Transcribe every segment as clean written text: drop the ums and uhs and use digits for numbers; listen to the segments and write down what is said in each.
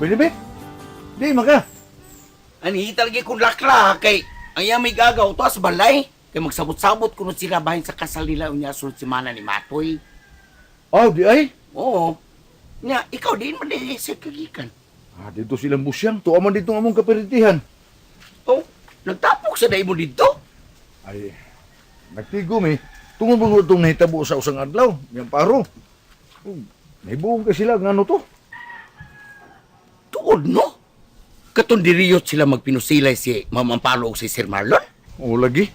Pwede ba? Di maka. Ani lagi kung lakla kay ang iyang may gagaw to as balay. Kay magsabot-sabot kuno sila bahin sa kasal nila unya sulod semana ni Matoy. Oh, di ay. Oo. Nya, ikaw din man di sa kagikan. Ah, dito silang busyang. Tuwa man dito ang among kaperitihan. Oh, nagtapok sa dai mo dito. Ay, nagtigom eh. Tungod mo itong nahitabo sa usang adlaw, yung paro. Oh, nahibuong kay sila ng ano to. Tuod no. Katong diriyot sila magpinusilay si Ma'am Amparo o si Sir Marlon. O lagi.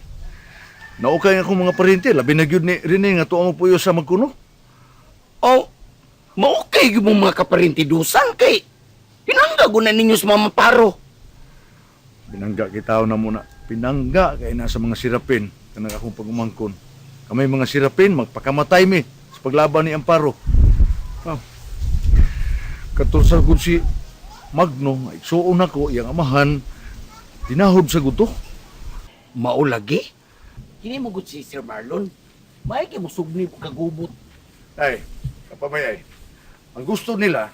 Naukay nga akong mga parente, labi na gyud ni Rene nga tuwa mo puyo sa magkuno. Oh, maukay gyud mong mga kaparintidusan kay pinangga na ninyo sa Ma'am Amparo. Binangga kita na muna. Pinangga kay na sa mga sirapin kanang akong pagumangkon. Kami mga sirapin magpakamatay mi sa paglaban ni Amparo. Oh. Katol sa gud si Magno, ay suon ako iyang amahan tinahod sa guto. Mao lagi. Kini mo gud si Sir Marlon. Maay kay musugni kagubot. Ay, kapamayay. Ang gusto nila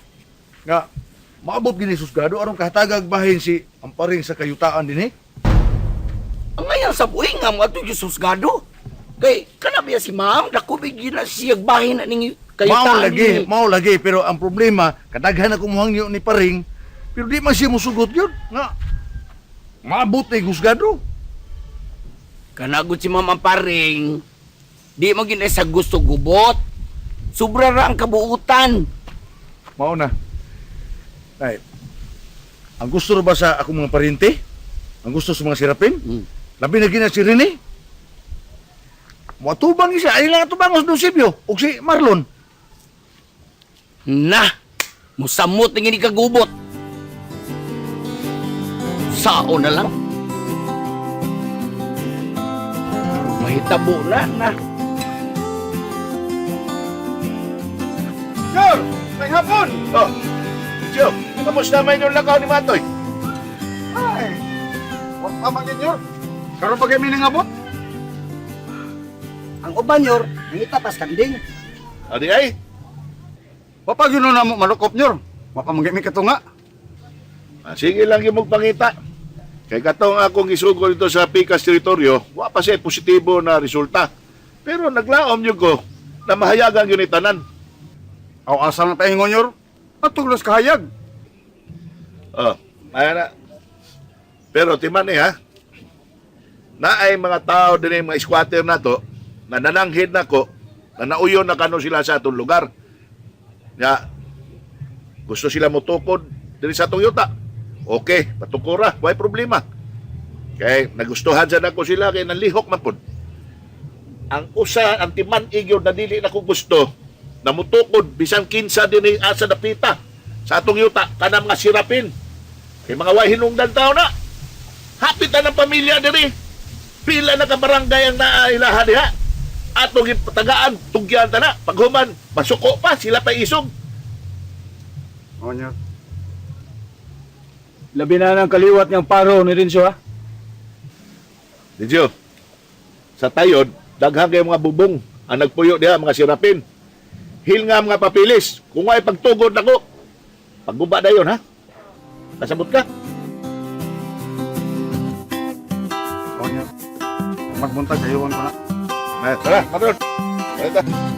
nga maabot gini susgado aron kahatagag bahin si Amparing sa kayutaan dinhi. Ang ngayon sa buhi nga mo ato yung susgado. Kay kana biya si Ma'am dako bigyan na siya bahin na ning Mao kayutaan lagi, ninyo. mao lagi pero ang problema kadaghan ako muhangyo ni Paring pero di man siya musugot yun nga maabot na yung husgado. Kanagod si Ma'am Amparing. Di mo ginay sa gusto gubot. Sobra ra ang kabuutan. Mao na. Ay, ang gusto ra ba sa akong mga parente? Ang gusto sa mga sirapin? Labi na gina si Rene. Moatubang siya, ay lang atubang sa Dosibyo ug si Marlon. Na, musamot na gini kagubot. Sao na lang. Mahitabo na na. Sure! May hapon! Oh, Joe, kamusta man yung lakaw ni Matoy? Ay! Huwag pa man ninyo. Karoon pa kami nangabot? Ang uban nyor, nangita pas kanding. Adi ay, Wapag yun na mo malukop nyor. Wapa man kami katunga. ah, sige lang yung magpangita. Kay katong akong isugol dito sa Picas Territoryo, wa pa siya positibo na resulta. Pero naglaom yun ko na mahayagan yun itanan. Aw asal na tayo nyor. Atuglos kahayag. Oh, ayan na. Pero timan eh ha, naay mga tao din eh, mga squatter na to, na nananghid na ko, na nauyon na kano sila sa atong lugar. Ya, gusto sila motukod diri sa atong yuta. Okay, patukura, way problema. Kay nagustuhan sa nako sila kay nanlihok man pud. Ang usa ang timan igyo na dili na ko gusto na mutukod bisan kinsa dinhi asa dapita sa atong yuta kanang mga sirapin. Kay mga way hinungdan tao na. Hapit na ng pamilya diri. Pila na ka barangay ang naailaha diha. Atong ipatagaan, tugyan ta na. Paghuman, masuko pa, sila pa isog. O nyor. Labi na ng kaliwat niyang paro ni Rinso ha. Didyo, sa tayod, daghang kayo mga bubong ang nagpuyo diha, mga sirapin. Hil nga mga papilis. Kung ay pagtugod nako, pagguba na yun, ha? Kasabot ka? O nyor. Magbuntag kayo ko na. Eh, tara, matron. Tara, tara.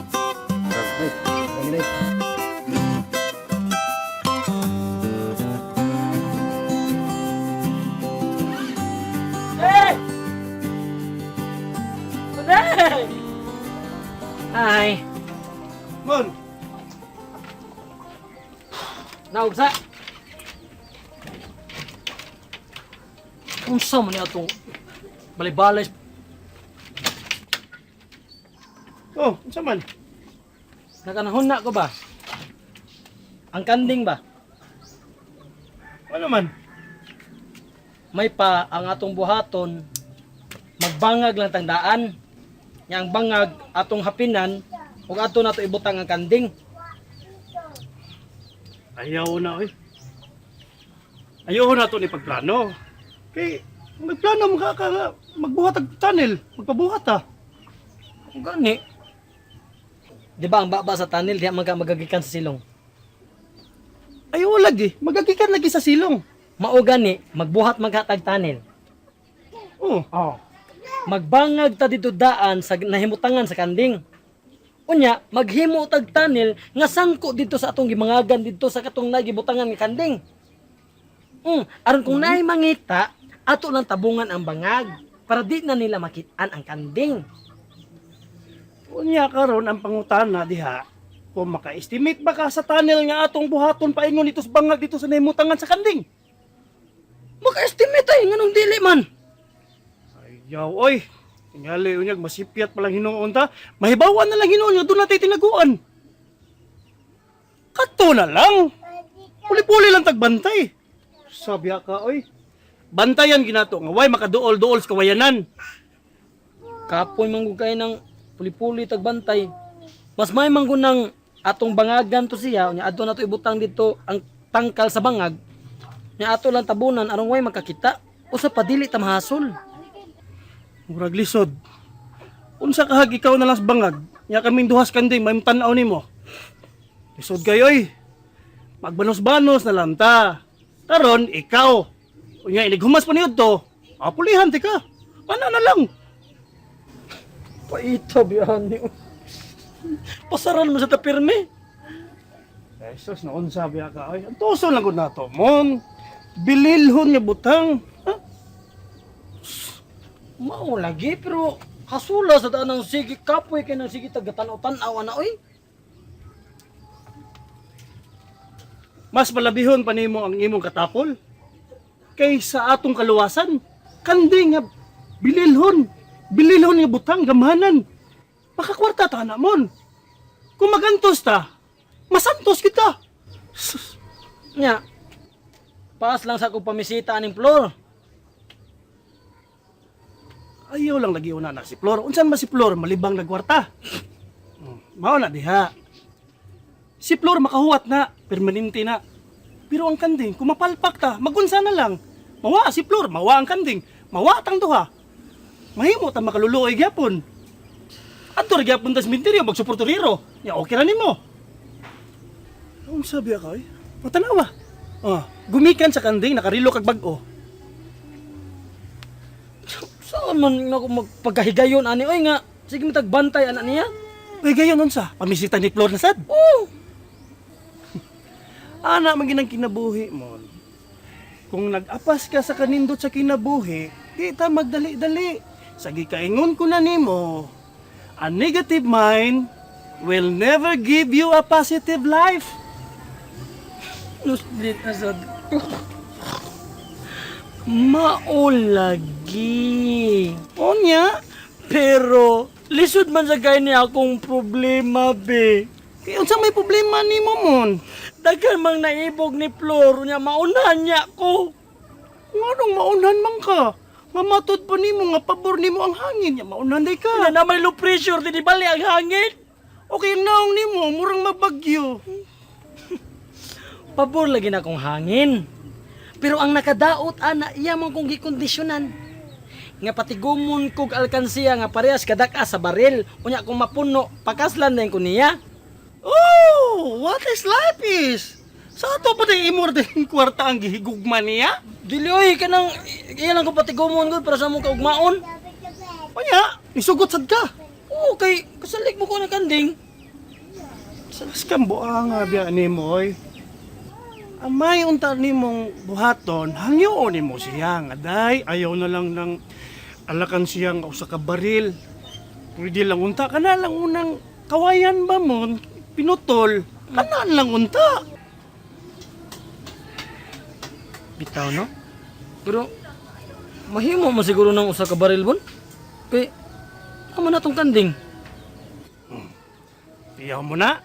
Ay, Mon, naugsa. Unsa man ni atong balay-balay? Oh, unsa man? Nakanahon na ko ba? Ang kanding ba? Ano man? May pa ang atong buhaton magbangag lang tandaan. Nya ang bangag atong hapinan ug ato nato ibutang ang kanding. Ayaw na, oy. Ayaw na to ni pagplano. Kay, magplano mo ka, ka magbuhat og tunnel, magpabuhat ah. Gani. Di ba ang baba sa tunnel diha man ka magagikan sa silong? Ayaw lagi, magagikan lagi sa silong. Mao gani magbuhat maghatag tunnel. Oh, Oh. Magbangag ta dito daan sa nahimutangan sa kanding. Unya, maghimo tag tunnel nga sangko dito sa atong gimangagan dito sa katong nagibutangan nga kanding. Aron kung naay mangita, ato lang tabungan ang bangag para di na nila makit-an ang kanding. Unya karon ang pangutana diha kung maka-estimate ba ka sa tunnel nga atong buhaton paingon dito sa bangag dito sa nahimutangan sa kanding. Maka-estimate ay nganong dili man. Ayaw oy. Tingali unyag masipyat pa lang hinuon ta. Mahibawan na lang hinuon nga doon natin tinaguan. Kato na lang. Puli-puli lang tagbantay. Sabi ka oy. Bantayan ginato nga way makaduol-duol sa kawayanan. Kapoy man gud kay ng puli-puli tagbantay. Mas may man gud ng atong bangagan to siya, unya adto na to ibutang dito ang tangkal sa bangag. Nya ato lang tabunan aron way makakita. Usa pa dili ta mahasol. Murag lisod. Unsa kahag ikaw na lang sa bangag, nya kaming duhas kanding may tan-aw nimo. Lisod kayo oy. Magbanos-banos na lang ta. Karon ikaw. Unya inighumas pa niyo to. Apulihan ti ka. Ana na lang. Paita biyan ni. Pasaran mo sa tapirme. Jesus, na unsa biya ka oy. Ang tuso lang gud nato mon. Bililhon nga butang. Ha? Mao lagi pero hasula sa daan ng sige kapoy kay ng sige tagatanaw-tanaw ana oy. Mas malabihon pa nimo ang imong katapol kaysa atong kaluwasan. Kandi nga bililhon. Bililhon nga butang gamhanan. Makakwarta ta na mon. Kung magantos ta, masantos kita. Sus, Nya. Paas lang sa akong pamisita aning floor. Ayaw lang lagi una na si Flor. Unsan ba si Flor malibang nagkwarta? Mao na diha. Si Flor makahuwat na, permanente na. Pero ang kanding, kumapalpak ta, magunsa na lang. Mawa si Flor, mawa ang kanding, mawa tang duha. Mahimo ta makaluluoy gyapon. Adto ra gyapon ta sa sementeryo magsuportorero. Ya okay ra nimo. Unsa biya ka oy? Patanawa. Oh, gumikan sa kanding nakarilo kag bag-o. Saan man nga ako magpagkahigayon ani oy nga sige mitagbantay ana niya. Uy, gayon unsa? Pamisita ni Flor na sad. Oh, Ana man ginang kinabuhi mo. Kung nag-apas ka sa kanindot sa kinabuhi, di ta magdali-dali. Sa gikaingon ko na nimo, a negative mind will never give you a positive life. nuslit na sad. Mao lagi. Onya, Pero lisod man sa kay ni akong problema be. kay unsa may problema nimo mon? Daghan mang naibog ni Flor nya maunahan niya ko. Nganong maunhan man ka? Nga matud pa nimo nga pabor nimo ang hangin, nya maunhan day ka. Na na may low pressure di bali ang hangin. Okay ang naong nimo, murang mabagyo. Pabor lagi na akong hangin. Pero ang nakadaot ana iya man kong gikondisyonan. Nga patigumon kog alkansiya nga parehas kadak-a sa baril. Unya kung mapuno, pakaslan din ko niya. Oh, what is life is? Sa ato pa din imor din kwarta ang gihigugma niya? Dili oy kanang iya lang ko patigumon gud para sa among kaugmaon. Unya, isugot sad ka. Oo kay kasalig mo ko ng kanding. Mas kambuang nga biya nimo oy. Amay unta nimong buhaton, hangyoon nimo siya nga day ayaw na lang ng alakan siya nga usa ka baril. Pwede lang unta kana lang unang kawayan ba mon pinutol kana lang unta. Bitaw no? Pero mahimo mo siguro ng usa ka baril bon. Kay amo na tong kanding. Iyaw mo na.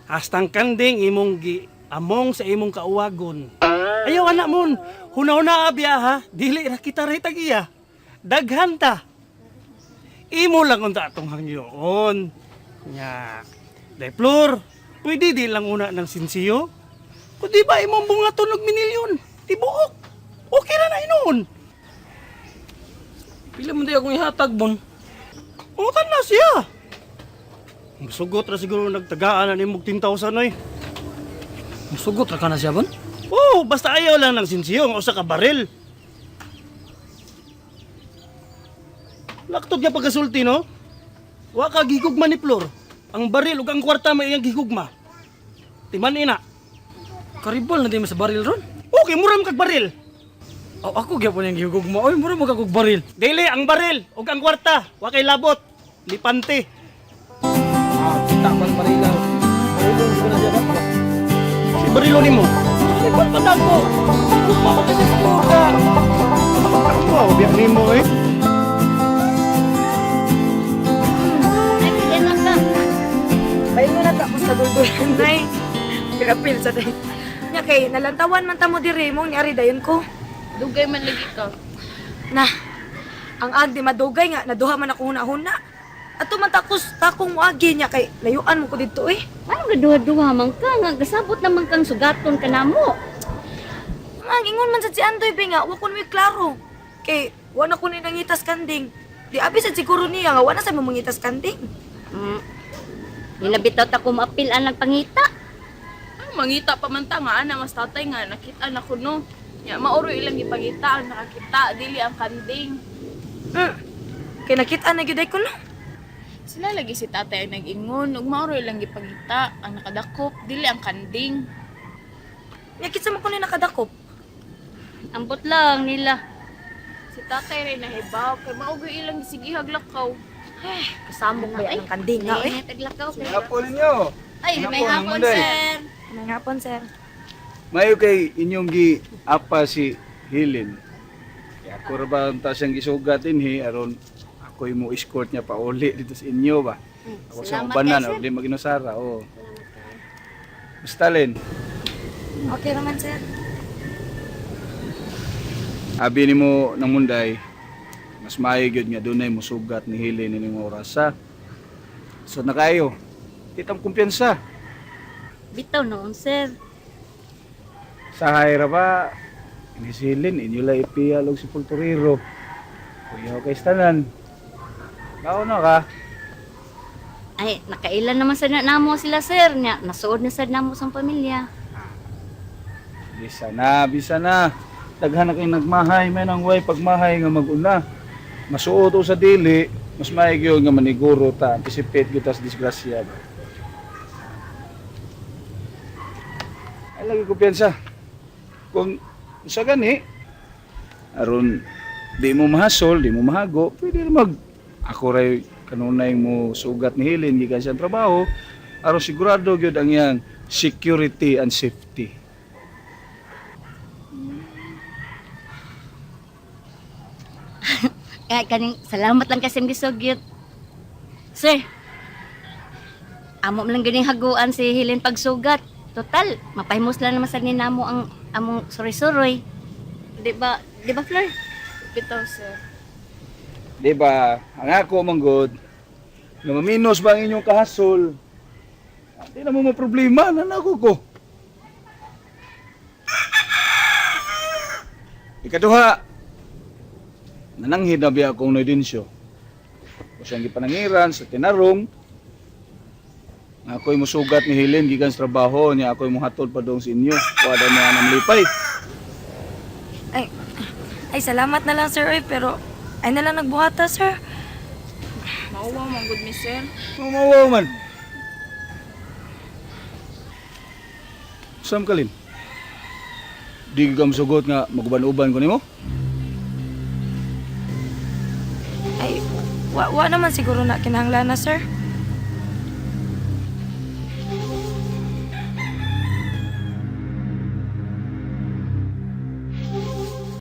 Hastang kanding imong gi among sa imong kauwagon. Ayaw anak mon, hunaw-na abya ha, dili ra kita ray tag-iya. Daghan ta. Imo lang unta atong hangyoon. Nya. Day Flor, pwede di lang una ng sinsiyo. Kung di ba imong bunga tunog minilyon, tibuok. Okay ra na inuon. Pila man day akong ihatag bon. Umutan na siya. Sugot ra siguro nagtagaan na nimog 10,000 oy. Musugot ra ka na siya bon. Oh, basta ayaw lang ng sinsiyong o sa kabaril. Laktog niya pagkasulti, no? Wa ka gigugma ni Flor. Ang baril ug ang kwarta may iyang gigugma. Timan ina. Karibal na di mo sa baril ron. Okay, mura man kag baril. Aw, ako gyapon yung gihugma. Oy, mura mo kag baril. Dili ang baril ug ang kwarta, wa kay labot. Lipante. Ah, kita man barila. Barilo ko na siya ba? Si barilo nimo. Karibal pa nako. Gugma pa kasi Flor ka. Wow, biyak nimo eh. Ay, ganun ka. Paingon na tapos sa duldulan, nay. Pilapil sa day. Nya kay nalantawan man ta mo diri mo ni ari dayon ko. Dugay man lagi ka. Na ang agdi madugay nga naduha man ako huna-huna. Ato man takos takong moagi niya kay layuan mo ko didto eh. Paano gaduha-duha man ka? Nga, gasabot naman kang sugaton ka namo. Ang ingon man sad si Andoy be nga wa ko may klaro. Kay wa na ko ni nangitas kanding. Di abi sad siguro niya nga wa na sa mangitas kanding. Nilabitaw ta ko maapil ang nagpangita. Ay, mangita pa man ta nga ana mas tatay nga nakita na ko no. Nya mauro ilang gipangita ang nakakita dili ang kanding. Kay nakita na gyud ay ko no. Sila lagi si tatay ang nag-ingon ug mauro ilang gipangita ang nakadakop dili ang kanding. Nya kinsa man ko ni nakadakop. Ambot lang nila. Si tatay rin nahibaw kay mao gyud ilang gisigihag lakaw. Kasamok ba ang kanding nga eh. Taglakaw. Hapon ninyo. Ay, may hapon sir. May hapon sir. Mayo kay inyong gi apa si Helen. Kaya ako ra ba ang taas siyang gisugat dinhi aron ako'y mo escort niya pauli dito sa inyo ba. Ako sa Salamat ubanan kay, or di maginusara oh. Basta Len, Okay naman sir. abi nimo ng munday, mas maayo gyud nga dunay mosugat ni Helen ining orasa. So na kayo. Kitang kumpiyansa. Bitaw noon, sir. Sa ra ba, ini si Helen, inyo lang ipiyal og sepulturero. Kuya kay tanan. Bao na ka. Ay, nakailan naman sa namo sila, sir. Nya, nasuod na sad namo sa pamilya. Bisa na, bisa na. Daghan na kay nagmahay, may nang way pagmahay nga maguna. Masuot o sa dili, mas maigi yun nga maniguro ta, anticipate gyud ta sa disgrasya ba. Ay lagi kumpiyansa. Kung sa gani, aron di mo mahasol, di mo mahago, pwede ra mag ako ray kanunay mo sugat ni Helen gikan sa trabaho, aron sigurado gyud ang iyang security and safety. Kaya kaning salamat lang kasi gisugyot. Sir, amo man lang ganing haguan si Helen pagsugat. Total, mapahimos lang naman sa ninamo ang among suroy-suroy. Di ba Flor? Bitaw sir. Di ba? Ang ako manggod, nga maminos ba ang inyong kahasol? Di na mo maproblema, nanako ko. Ikaduha, nananghid na biya akong noidinsyo. O siyang gipanangiran sa tinarong, nga ako'y musugat ni Helen gikan sa trabaho niya ako'y muhatod pa doon sa inyo. Wala na nang lipay. Ay, ay salamat na lang sir oy pero ay na lang nagbuhata sir. Mauwaw man gud mi sir. Umawaw man. Sam kalin. Di ka musugot nga maguban-uban ko nimo? Ay, wa naman siguro na kinahanglan na sir.